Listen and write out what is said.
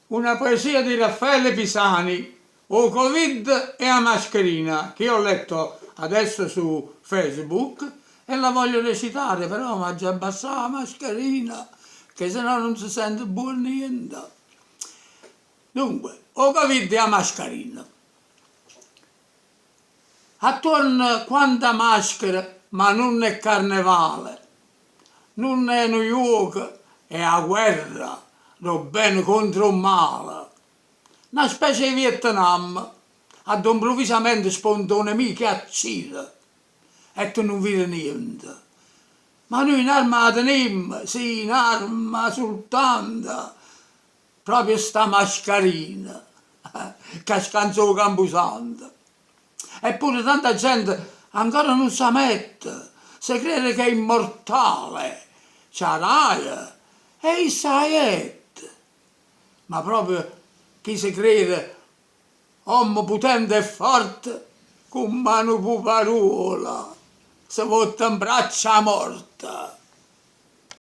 Una poesia di Raffaele Pisani, 'O Covid e 'a mascherina, che io ho letto adesso su Facebook e la voglio recitare, però m'aggia abbassà 'a mascherina, che sennò nun se sente buon niente. Dunque, 'o Covid e 'a mascherina. Attuorno quanta maschere, ma nun è carnevale, nun è nu juoco, è 'a guerra d' 'o bene contro 'o male. Na specie 'e Vietnam, addò 'mpruvvisamente sponta 'o nemico e accide e tu nun vide niente. Ma nuje n'arma 'a tenimmo, sì, n'arma sultanto, Proprio sta mascarina ca scanza 'o campusanto. Eppure tanta gente ancora nun s' 'a mette, se crede ch'è immortale, c' 'a daje e isso 'a jette. Ma proprio chi se crede ommo putente e forte, comm'a nu puparuolo se votta 'mbraccio 'a morte.